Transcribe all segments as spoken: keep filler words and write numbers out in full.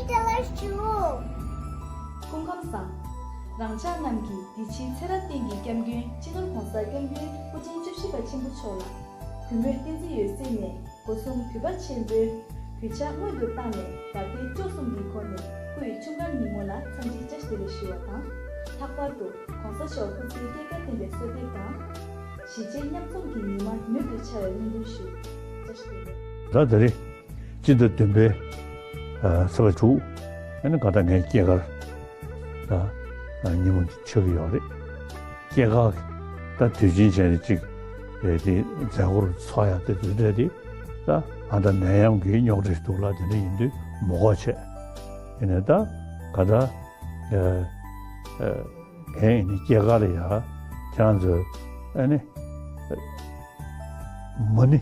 སྐུ་ཁམས་བཟང་། རང་ཅག་རྣམས་ཀྱིས་འདི་ཕྱིའི་ཚེ་རབས་གཏན་གྱི་སྐྱབས་མགོན་སྤྱི་ནོར་༸གོང་ས་༸སྐྱབས་མགོན་སྐུ་ཕྲེང་བཅུ་བཞི་པ་ཆེན་པོ་མཆོག་ལ་གུས་མོས་བསྟན་འཛིན་འོད་ཟེར་ནས། སྒོ་གསུམ་གུས་པ་ཆེན་པོས་གུས་ཕྱག་སྔོན་དུ་བཏང་ནས་ཟླ་ལྟའི་བཅུ་གསུམ་གྱི་སྒོ་ནས་སྐུའི་འཁྲུངས་སྐར་ཉིན་མོ་ལ་འཚམས་འདྲིའི་བཀྲ་ཤིས་བདེ་ལེགས་ཞུ་བ་དང་། ལྷག་པར་དུ་༸གོང་ས་མཆོག་སྐུ་ཚེའི་བསྐལ་བརྒྱར་བརྟན་པའི་གསོལ་འདེབས་དང་། གཞིས་བྱེས་མཉམ་འཛོམས་ཀྱི་ཉི་མ་མྱུར་དུ་འཆར་བའི་སྨོན་འདུན་ཞུ། བཀྲ་ཤིས་བདེ་ལེགས། ད་དེ་རིང་སྤྱི་ཟླ་བདུན་པའི་ཨ་ཚེས་པ་དྲུག་ཨ་ནི་ག་ད་ངའི་སྐྱེས་སྐར་ད་ཉིན་མོ་ཆགས་ཀྱི་ཡོད་རེད། སྐྱེས་སྐར་ད་དུས་ཆེན་བྱས་ནས་ཅིག་དེ་དེ་མཛད་སྒོར་ཚོགས་ཡག་དེ་དུས་དེ་དེ་ད་ཨ་ད་ནད་ཡམས་ཀྱི་རྙོག་དྲ་ཞིག་འདུག་ལ། དེ་འདྲ་ཡིན་དུས་མི་དགོས་བྱས། དེ་ནས་ད་ག་ད་ཨ་ཨ་ངའི་ཡིན་ནི་སྐྱེས་སྐར་ལ་ཡ་ཁྱེད་རང་ཚོས་ཨ་ནི་མ་ཎི་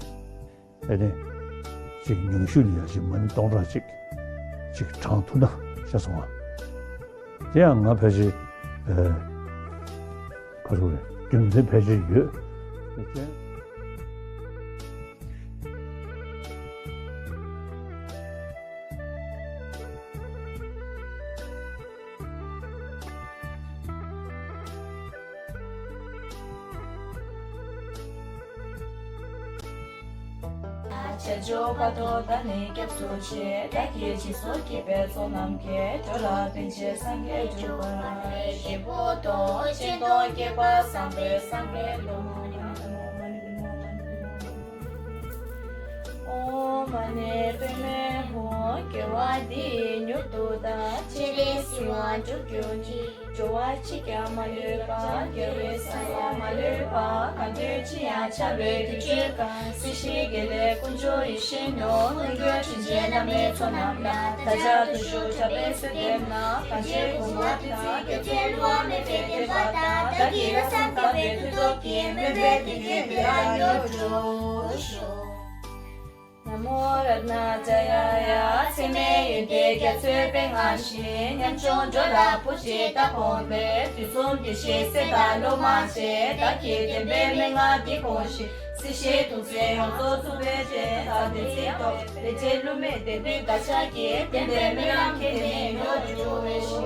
ཨ་ནི་ཅིག་ཉུང་ཤོས་ལ་ཡ་ཅིག་མ་ཎི་སྟོང་ཕྲག་གཅིག་ཅིག་བགྲང་ཐུབ་ན་ཤ་སོང་བ། དེ་ཡང་ང་ཕལ་ཆེར་ཨ་ག་རེ་རེད། རྒྱུ་མཚན་ཕལ་ཆེར་ཡོད། བྱང་ཆུབ་བར་དུ་བདག་ནི་སྐྱབས་སུ་མཆི། བདག་གིས་སྦྱིན་སོགས་བགྱིས་པའི་ཚོགས་རྣམས་ཀྱིས། འགྲོ་ལ་ཕན་ཕྱིར་སངས་རྒྱས་འགྲུབ་པར་ཤོག། ཞེས་པོ་ཏོ་སྤྱན་སྟོང་སྐྱེས་པ་བཟང་པོའི་བསམ་པའི་བློ། ཨོཾ་མ་ཎི་པདྨེ་ཧཱུྃ། དགེ་བ་འདི་ཡིས་མྱུར་དུ་བདག། ཚེ་རིང་བྱིས་པ་འགྲུབ་གྱུར་ཅིག། འགྲོ་བ་གཅིག་ཀྱང་མ་ལུས་པ། དགེ་བའི་བསམ་པ་མ་ལུས་པ། གང་འདོད་ཅི་ཡང་འཆར་བའི་དུས་ཚོད་ཀུན། སྲིད་ཞིའི་དགེ་ལེགས་དཀོན་མཆོག་ཡིད་བཞིན་ནོར། ཀུན་གྱི་དྲིན་ཅན་བླ་མའི་ཚོགས་རྣམས་ལ། བདག་ཅག་དུད་འགྲོ་དྲག་པོས་གསོལ་འདེབས་ན། གང་ཕྱིར་གོམས་པ་དེ་ཚེ་བསྐལ་བརྒྱར་བསླུ་བ་མེད་པའི་བདེན་པ་དང་། བདག་གི་ལྷག་བསམ་དག་པའི་མཐུ་སྟོབས་ཀྱིས། སྨོན་པའི་བདེ་སྐྱིད་འདི་ལ་མྱུར་འགྲུབ་ཤོག། ན་མོ་རཏྣ་ཛ་ཡ་ཡ། ཚད་མེད་ཡོན་ཏན་རྒྱ་མཚོའི་དཔལ་མངའ་ཞིང་། ཉམ་ཆུང་འགྲོ་ལ་བུ་གཅིག་ལྟ་དགོངས་པའི། དུས་གསུམ་བདེ་གཤེགས་སྲས་དང་སློབ་མ་བཅས། བདག་གིས་བདེན་པའི་མན་ངག་འདི་དགོངས་ཤིང་། སྲིད་ཞིའི་དུག་རྫས་ཡོངས་རྫོགས་འཚོ་བའི་ཕྲིན། བདག་བདེན་ཚིག་རྟོགས་ལས་བྱེད་བསླུ་མེད་བདེན་མཐུས། བདག་ཅག་གི་བདེན་པའི་སྨོན་ལམ་ཁེངས་ནས། མྱུར་འགྲུབ་པའི་ཕྱིར་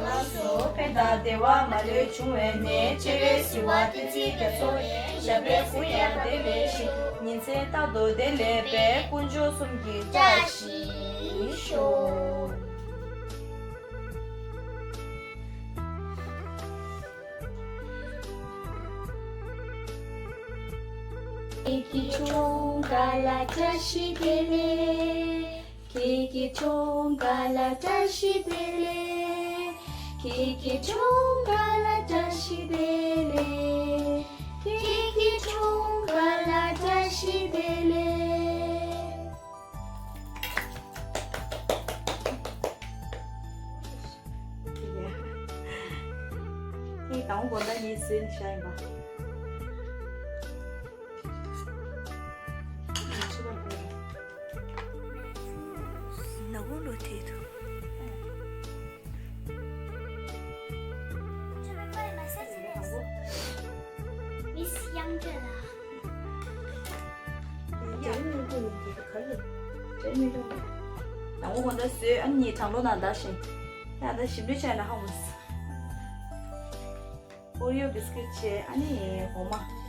ཕན་དང་བདེ་བ་མ་ལུས་འབྱུང་བའི་གནས། ཆེ་བའི་ཟིལ་བ་བསྟན་འཛིན་རྒྱ་མཚོ་ཡི། ཞབས་པད་སྐུ་ཡང་བདེ་ལེགས་ཤིང་། ཉིན་མཚན་རྟག་ཏུ་བདེ་ལེགས་པའི། དཀོན་མཆོག་གསུམ་གྱི་བཀྲ་ཤིས་ཤོག། ཁྱེད་ཀྱི་འཁྲུངས་སྐར་ལ་བཀྲ་ཤིས་བདེ་ལེགས། ཁྱེད་ཀྱི་འཁྲུངས་སྐར་ལ་བཀྲ་ཤིས་བདེ་ལེགས། ཁྱེད་ཀྱི་འཁྲུངས་སྐར་ལ་བཀྲ་ཤིས་བདེ་ལེགས། ཁྱེད་ཀྱི་འཁྲུངས་སྐར་ལ་བཀྲ་ཤིས་བདེ་ལེགས། ངས་དང་པོ་དགོང་དག་ངས་བཟོས་ནས་བཞག་ཡིན་པ། ནག་པོ་འགྲོ་དུས་དུ། མིས་དབྱངས་སྒྲོན་ལགས། ནག་པོ་དགོང་དག་བཟོས། ཨ་ནི་ངས་དྲང་ལོ་ན་འདར་ཞིང་། ཡང་ད་ཞིམ་པོ་བྱས་ན་ཧ་གོ་སོང་། ཨོ་རི་ཡོ་བིས་ཀིཊ་བྱས། ཨ་ནི་འོ་མ།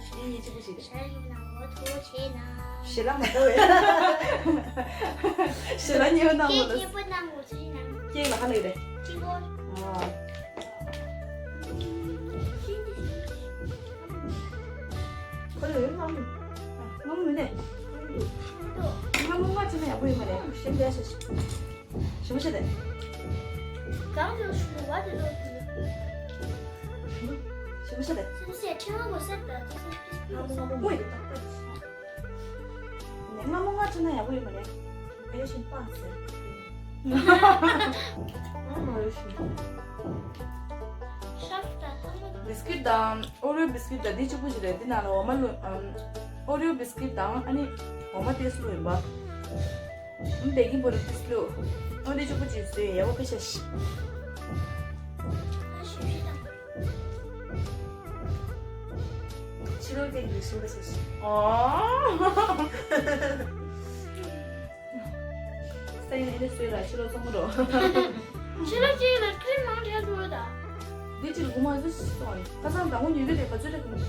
འདི་གཉིས་གཅིག་པུ་ཞིག་རེད། ཞལ་ལག་མ་བཏབ་པས། ཞལ་ལག་མ་བཏབ་པས། ཞལ་ལག་གཉིས་པ་གནང་དགོས་ལ། ཀེག་གཉིས་པོ་གནང་དགོས་ཚུལ་གནང་། ཀེག་ལ་ཁ་ལེགས་རེད། གཅིག་པོ། ཨ། ཁོ་ལ་ཡོད་ལ། ང་མི་ནས། ང་མོ་ང་ཚོ་ནས་ཡག་པོ་ཡོད་མ་རེད། ཞེམ་པའི་ཞེ་ཞེ། ཞེ་མོ་ཞེ་དེ། གང་དུ་ཞུ་བ་དེ་ལོ། ཞེ་མོ་ཞེ་དེ། སེམས་སེ་ཁྲེང་བ་མོ་སེ་ད་དེ་སེ་ཁྲེང་བ་མོ་སེ། ང་མོ་ང་ཚོ་ན་ཡག་པོ་ཡོད་མ་རེད། ཨེ་ཞིམ་པ་ཟེར། ང་མ་ཡོད་ཞིམ། ཤབ་ད་ད་མོ། བིས་ཀིཊ་དང་། ཨོ་རི་ཡོ་བིས་ཀིཊ་དང་འདི་གཅིག་པུ་ཞིག་རེད། འདི་ནང་ལ་འོ་མ་བླུགས། ཨམ། ཨོ་རི་ཡོ་བིས་ཀིཊ་དང་ཨ་ནི་འོ་མ་ཏོག་ཙམ་བླུགས་ཡིན་པ། ཨམ། བེ་ཀིང་པའུ་ཌར་ཏོག་ཙམ་བླུགས། ཨོ་འདི་གཅིག་པུ་ཅིག་བཟོས་ཡག་པོ་དཔེ་ཤ་ཤི། ཨ་ཞིབ་ཞིབ་དང་། ཕྱི་ལོགས་སྟེང་གི་ཤིང་པ་ཤ་ཤི། ཨོ། ས་ཡིན་ཨེ་ནི་བཟོས་ལ་ཕྱི་ལོགས་ཚོང་མོ་འགྲོ། ཕྱི་ལོ་གཅིག་ལ་ཁྲི་མང་དྲགས་འདུག་ད། འདི་གཅིག་ལ་དགུ་དམར་ཟེར་སོང་། ཁ་སང་ཟླ་ངོ་ཉི་ཤུ་རེད། ག་ཚོད་རེད་གོང་།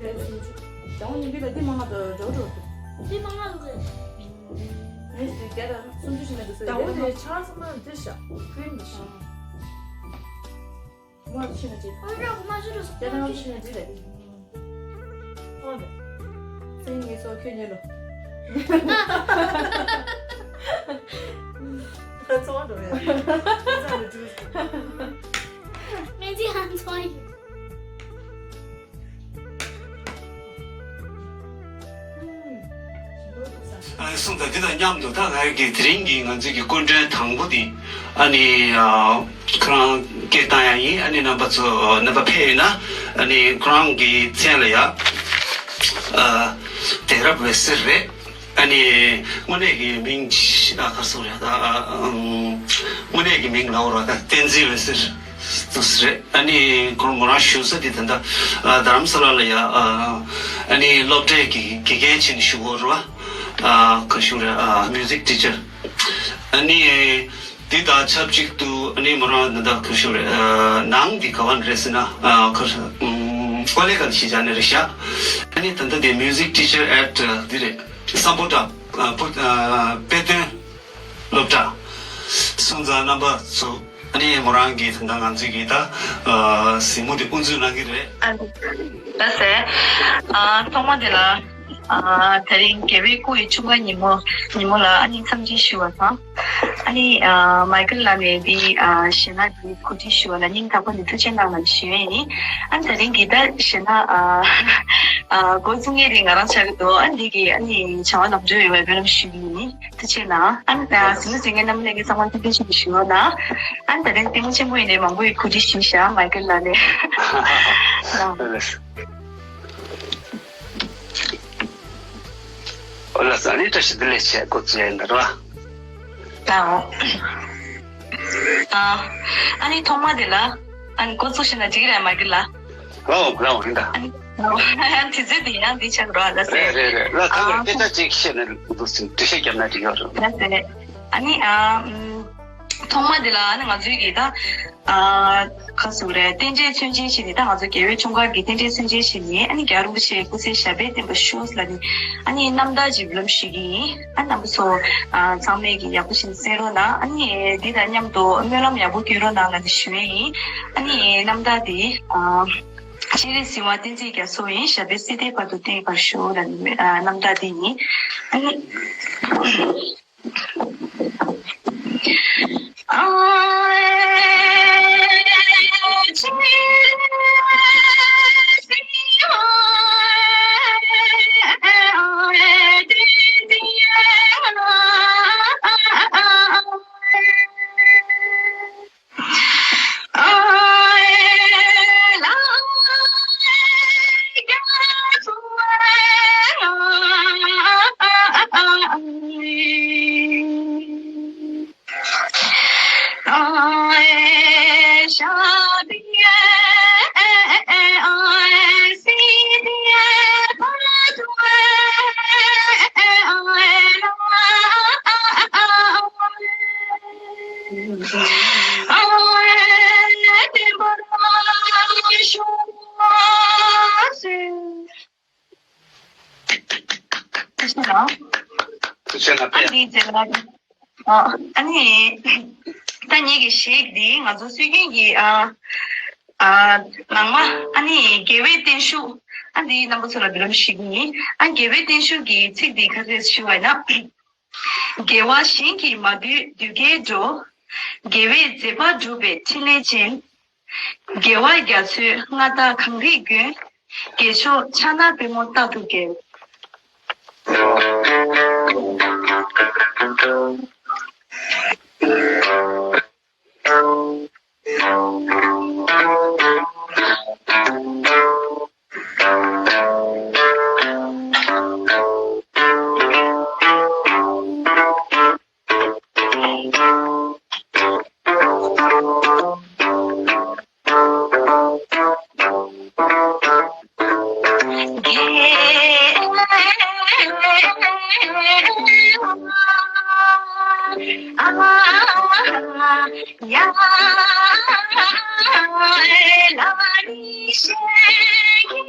རེད་སུམ་ཅུ། ཟླ་ངོ་ཉི་ཤུ་ལ་འདི་མང་མང་དུ་འགྲོ་འགྲོ་འདུག་འདི་མང་མང་རེད། ངས་འདི་བརྒྱ་དང་སུམ་ཅུ་ཞིག་ན་འདུག་ཟེར། ཟླ་ངོ་དེ་ཆ་ཚང་མ་འདི་བཞག་ཁོའི་མི་ཤེས། དགུ་དམར་ཕྱི་ན་ཅིག་ཨོ་ར་དགུ་དམར་ཕྱི་རུ་སོང་། བརྒྱ་དང་ཕྱི་ན་ཅིག་རེད། ཨོ་ར། སེང་གེ་སོགས་ཁྱོད་ཉོན་ལོ། ཚོང་འགྲོ་ཡ། ཚོང་འགྲོ་ཚུལ། སྨན་རྩིས་ཧང་ཚོང་ཡིན། ཨ་གསུངས་དང་། འདི་དང་མཉམ་དུ་ད་ང་གི་དེ་རིང་གི་ང་ཚོའི་གི་སྐུ་མགྲོན་དང་པོ་འདི་ཨ་ནི་ཨ་ཁོ་རང་སྐད་བཏང་ཡ་ཡིན། ཨ་ནི་རྣམ་པ་ཚོ་རྣམ་པ་ཕེབས་ཡོད་ན་ཨ་ནི་ཁོ་རང་གི་མཚན་ལ་ཡ་ཨ་དེ་རབ་འོད་ཟེར་རེད། ཨ་ནི་དངོས་གནས་ཀྱི་མིང་ཨ་ག་སོ་རེད། ཨ་ཨ་ཨམ་དངོས་གནས་ཀྱི་མིང་ལ་འོ་ར་ད་བསྟན་འཛིན་འོད་ཟེར་དུ་རེད། ཨ་ནི་ཁོང་མོ་རང་བཞུགས་ས་དེ་ད་ལྟ་ཨ་རྡ་རམ་ས་ལ་ལ་ཡ་ཨ་ཨ་ནི་སློབ་གྲྭའི་གི་དགེ་རྒན་བྱས་ནས་བཞུགས་ཡོད་རེད་བ། ཨ་ག་ཞུ་རེད། ཨ་music teacher། ཨ་ནི་འདི་དང་ཆབས་ཅིག་ཏུ་ཨ་ནི་མོ་རང་ད་ལྟ་ག་ཞུ་རེད། ཨ་ནང་འདི་ག་བ་ནས་རེད་ཟེར་ན་ཨ་ག་ཞུ་ཨམ་ཀོ་ལེ་གལ་ཤེས་བྱ་ནས་རེད་ཤག་ཨ་ནི་ད་ལྟ་འདི་music teacher at འདི་རེད། སམ་བྷོ་ཊ་ཨ་བོད་ཨ་དཔེ་སྟོན་སློབ་གྲྭ། སོང་ཙང་རྣམ་པ་ཚོ་ཨ་ནི་མོ་རང་གིས་ད་ལྟ་ང་ཚོའི་གི་ད་ཨ་གཟིགས་མོ་དེ་དབུ་འཛུགས་གནང་གི་རེད། ཨ་ལགས་སེ། ཨ་ཐོག་མ་དེ་ལ་ཨ་དེ་རིང་རྒྱལ་བའི་སྐུ་ཡི་འཁྲུངས་སྐར་ཉིན་མོ་ཉིན་མོ་ལ་ཨ་ནི་འཚམས་འདྲི་ཞུ་བ་དང་། ཨ་ནི་ཨ་མའི་ཀལ་ལགས་ནས་འདི་ཨ་གཞས་སྣ་འདི་གོ་སྒྲིག་ཞུ་བ་ལ་སྙིང་ཐག་པ་ནས་ཐུགས་རྗེ་གནང་ལ་ཞུ་ཡས་ཡིན། ཨ་ནི་དེ་རིང་གི་ད་གཞས་སྣ་ཨ་ཨ་འགོ་བཙུགས་མཁན་དེ་ང་རང་ཆགས་ཀྱི་འདུག་ཨ་འདི་གི་ཨ་ནི་བྱ་བ་ལམ་འགྲོ་ཡོང་བའི་སྨོན་ལམ་ཞུ་གི་ཡིན། ཐུགས་རྗེ་གནང་། ཨ་ནི་ད་གཟིགས་མོ་གཟིགས་མཁན་རྣམ་པ་ལྷན་རྒྱས་ཚང་མ་ཐུགས་རྗེ་ཆེ་ཞུ་བ་ན། ཨ་ནི་ད་ལན་ལྟད་མོ་ཆེན་པོ་ཡིན་ནའི་མང་པོ་ཡི་གོ་སྒྲིག་ཞུས་ཤག་མའི་ཀལ་ལགས་ནས། ཨོ་ལགས་སོ། ཨ་ནི་བཀྲ་ཤིས་བདེ་ལེགས་བྱས་འགོ་བཙུགས་ཡ་ཡིན་ད་རོ། ད་འོ། ཨ་ཨ་ནི་ཐོག་མ་དེ་ལ་ཨ་ནི་འགོ་བཙུགས་ཤིག་ན་འགྲིག་གི་རེད་མའི་ཀལ་ལགས། ལའོ་ལའོ་ཡིན་ད། ཨ་ནི་ལའོ་དུས་ཚོད་དེ་ཡང་འདི་ཆགས་རོགས་ལ་ཟེར། རེད་རེད་རེད། ལ་ད་ཨ་ལ་སྐད་ཆ་ཅིག་བཤད་ནས་འདུག་ཟིན་འགྲེལ་བཤད་བརྒྱབ་ན་འགྲིག་ཡོད་རེད། ལ་ཟེར། ཨ་ནི་ཨ་ཨམ་ཐོག་མ་དེ་ལ་ཨ་ནི་ང་ཚོའི་གི་ད་ཨ་ག་ཟེར་རེད། རྟེན་འབྲེལ་མཚོན་བྱེད་བྱས་ནས་ད་ང་ཚོ་རྒྱལ་བའི་འཁྲུངས་སྐར་གྱི་རྟེན་འབྲེལ་མཚོན་བྱེད་བྱས་ནས་ཨ་ནི་རྒྱལ་བ་རིན་པོ་ཆེའི་སྐུ་ཚེ་ཞབས་པད་བརྟན་པར་ཤོག་ལབ་ནས་ཨ་ནི་རྣམ་ཐར་ཅིག་འབུལ་ལམ་ཞུ་གི་ཡིན། ཨ་རྣམ་པ་ཚོ་ཨ་ཚང་མས་ཀྱི་ཡག་པོ་ཞིག་གསན་རོགས་གནང་། ཨ་ནི་འདི་དང་མཉམ་དུ་སྨོན་ལམ་ཡག་པོ་སྐྱོན་རོགས་གནང་ལབ་ནས་ཞུ་ཡས་ཡིན། ཨ་ནི་རྣམ་ཐར་འདི་ཨ། སྤྱན་རས་གཟིགས་དབང་བསྟན་འཛིན་རྒྱ་མཚོ་ཡི། ཞབས་པད་སྲིད་མཐའི་བར་དུ་བརྟན་པར་ཤོག་ལབ་ནས་རྣམ་ཐར་འདི་ཡིན། ཨ་ནི། ཐུགས་རྗེ་གནང་། ཨ་ནི་ཨ་ནི་ད་ངེད་ཀྱི་གཞས་འདི་ང་ཚོ་སྲོལ་རྒྱུན་གྱི་ཨ་ཨ་ནང་མ་ཨ་ནི་དགེ་བའི་བརྟན་བཞུགས། ཨ་འདི་རྣམ་པ་ཚོ་ལ་འབུལ་ལམ་ཞུ་གི་ཡིན། ཨ་དགེ་བའི་བརྟན་བཞུགས་ཀྱི་ཚིག་འདི་ག་རེ་ཞུ་བ་ཡིན་ན། དགེ་བ་གཞན་གྱིས་མ་བསྡུས་གདུལ་དཀའི་འགྲོ། དགེ་བའི་མཛད་པ་སྒྲུབ་པའི་ཕྲིན་ལས་ཅན། དགེ་བ་རྒྱ་མཚོའི་མངའ་བདག་གངས་རིའི་མགོན། དགེ་མཆོག་ཕྱག་ན་པདྨོ་རྟག་ཏུ་རྒྱལ། ཡ་ལ་ལི་ཤེ་གི་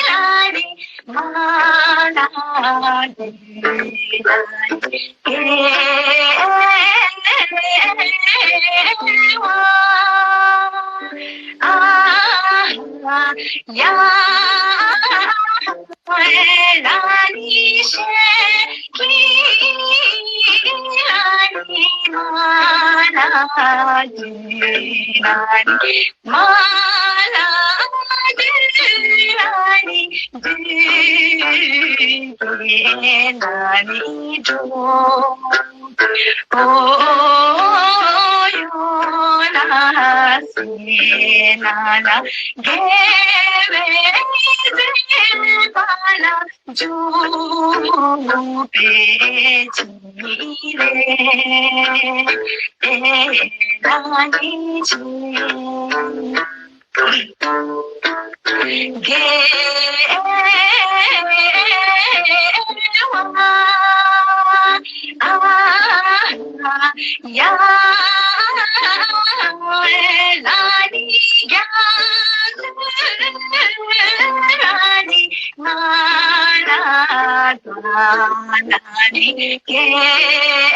ལ་ལི་མ་ལ་ལི་ལ་ལི་གེ་ཝ་ཨ་ཡ། ལ་ནི་ཤེ་ཀི་ལ་ནི་མ་ལ་ཏི་ལ་ནི་མ་ལ་ཏི་ལ་ནི་ཏི་ལ་ནི་ཏུ། ཨོ་ཡོ་ན་སི་ན་ན་གེ་བེ་ཟེ་པ་ལ་ཇུ་པེ་ཅི་ལེ་ཨེ་ན་ནི་ཅི། གེ་ཝ་ཨ་ཡ་ལ་ནི་ག་ལ་ནི་ང་ལ་ད་ལ་ནི་གེ་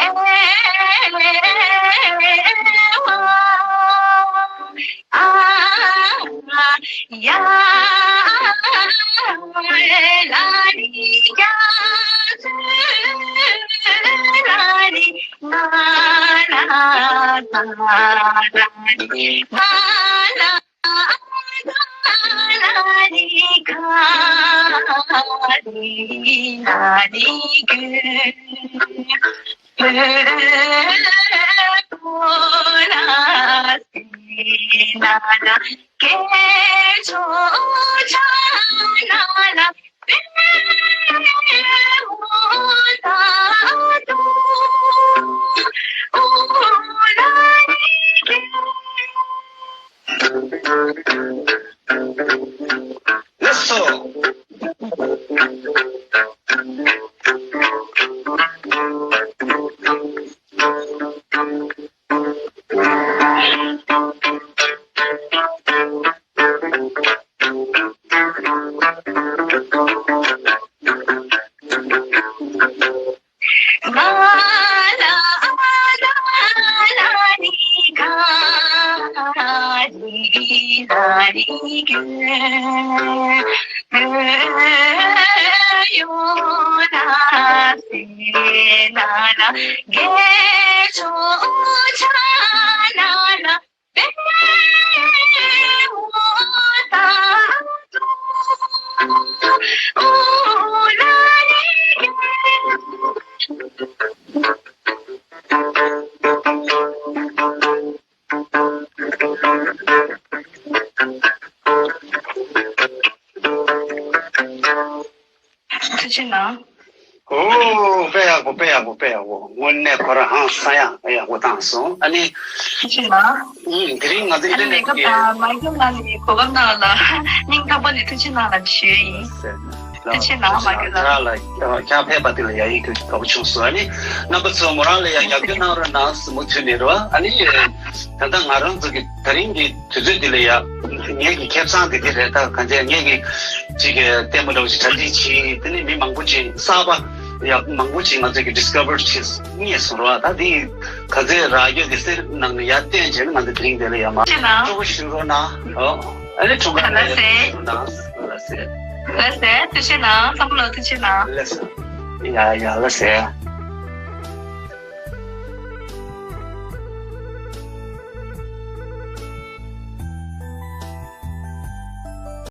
ཝ། ཨ་ཡ་ལ་ནི་ག་ལ་ནི་ང་ལ་ད་ལ་ནི་མ་ལ་ད་ལ་ནི་ག་ལ་ནི་གུ། ལགས་སོ། ཐུགས་རྗེ་གནང་། ཨོ། དཔེ་ཡག་པོ། དཔེ་ཡག་པོ། དཔེ་ཡག་པོ། དངོས་གནས་ཁོ་རང་ཧང་སང་ཡག་དཔེ་ཡག་པོ་བཏང་སོང་། ཨ་ནི། ཐུགས་རྗེ་གནང་། ཨུམ། དེ་རིང་ང་ཚོ་ཨ་ནི་ཨིན་ཊར་ནེཊ་གི་མ་གི་ལ་ནི་གོ་སྐབས་གནང་ལ་སྙིང་ཐག་པ་ནས་ཐུགས་རྗེ་གནང་ལ་ཞུ་ཡིན། ཐུགས་རྗེ་གནང་། མ་གི་ལ། ལ་ཁྱེད་ཕེབས་པ་དེ་ལ་ཡ་ཡིད་དུ་དགའ་པོ་བྱུང་སོང་། ཨ་ནི་རྣམ་པ་ཚོ་མོ་རང་ལ་ཡ་ཡར་རྒྱུགས་གནང་རོགས་གནང་། སྲིང་མོ་ཐུག་ནས་རོ། ཨ་ནི་ད་ལྟ་ང་རང་ཚོ་གི་དེ་རིང་གི་དུས་ཚོད་འདི་ལ་ཡ་ངེད་ཀྱི་ཁེ་བཟང་དེ་དེ་རེད། ད་གང་ཚེ་ངེད་ཀྱི་ཅིག་གི་ལྟད་མོ་འདྲ་བོ་ཞིག་གྲ་སྒྲིག་བྱས། དེ་ནི་མི་མང་པོ་ཅིག་གསར་པ་ཡ་མང་པོ་ཅིག་ང་ཚོ་གི་ཌིས་ཁ་བར་བྱས་རྙེད་སོང་རོ། ད་འདི་ག་ཚེ་རག་རྒྱུ་དེ་གསེར་ནང་ནས་ཡར་བཏོན་བྱས་ན། ང་ཚོ་དེ་རིང་འདི་ལ་ཡ་མ་ཐུགས་རྗེ་གནང་། སྤྲོ་པོ་ཞུ་རོགས་གནང་། ཨོ། ཨ་ནི་འཁྲུངས་སྐར་ལ་ཡ་ལགས་སེ། ཞུ་རོགས་གནང་། ལགས་སེ། ལགས་སེ། ཐུགས་རྗེ་གནང་། བསམ་བློ་ཐུགས་རྗེ་གནང་། ལགས་སེ། ཡ་ཡ་ལགས་སེ།